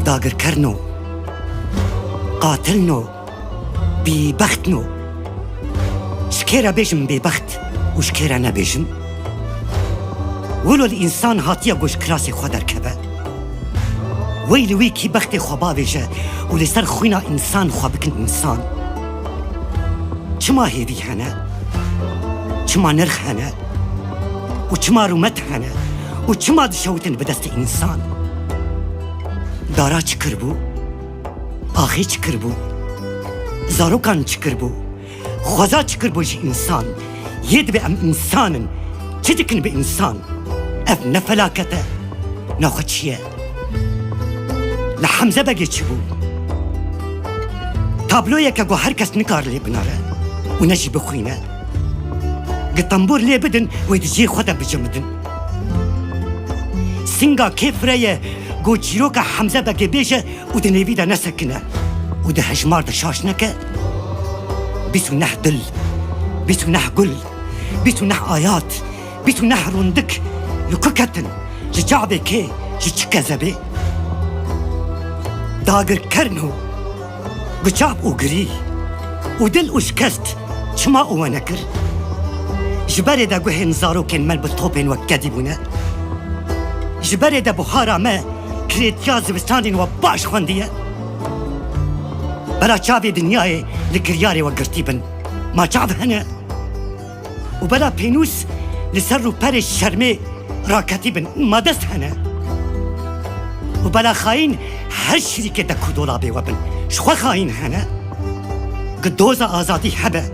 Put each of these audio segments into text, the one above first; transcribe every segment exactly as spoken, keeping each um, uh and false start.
Dagirkerno, qatilno, bîbextno. Ji kê re bêjim bêbext û ji kê re nebêjim? Wilo li însan hatiye ku ji kirasê xwe derkeve. Wey li wî kî bextê xwe bavêje û li ser xwîna însan xwe bikin însan. Çima hêvî hene? Çima nirx hene? Û çima rûmet hene? Û çima dişewitin bi destê însan? Dara çi kiribû? Axê çi kiribû? Zarokan çi kiribû? Xweza çi kiribû ji însan? Yê dibe em însan in. Çi dikin bi însan? Ev ne felaket e, ne xweçî ye. Li Hemze Begê çi bû? Tabloyeke ku her kes nikare lê binare û ne jî bixwîne. Gi tembûr lê bidin wê di cihê xwe de bicimidin. Singa kê fire ye ku çîroka Hemze Begê bêje û di nêvî de nesekine û di hejmar de şaş neke? Bîst û neh dil, bîst û neh gul, bîst û neh ayat, bîst û neh rûndik li ku ketin? Ji çavê kê? Ji çi kezebê? Dagirkerno, bi çav û girî û dil û şikest çima û we nekir? Ji berê de guhên zarokên me bi topên we kedî bûne. Ji berê de buhara me kirêtiya zivistanên we baş xwendiye. Bela çavê dinyayê li kiryarê we girtî bin. Ma çav hene? Û bela pênûs li ser rûperê şermê raketî bin, ma dest hene? Û bela xayîn her şirîkê de ku dolabê we bin, ji xwe xayîn hene? Gi doza azadî hebe,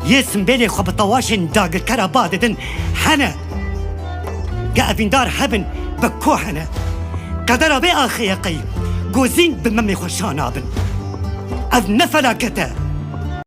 yê simbêlê xwe bi tewaşên dagirkera ba didin, hene? Ge evîndar hebin, bi ku hene? Qedera vê axê ye qey, gozîn bi memê xwe şa nabin. Ev ne felaket e,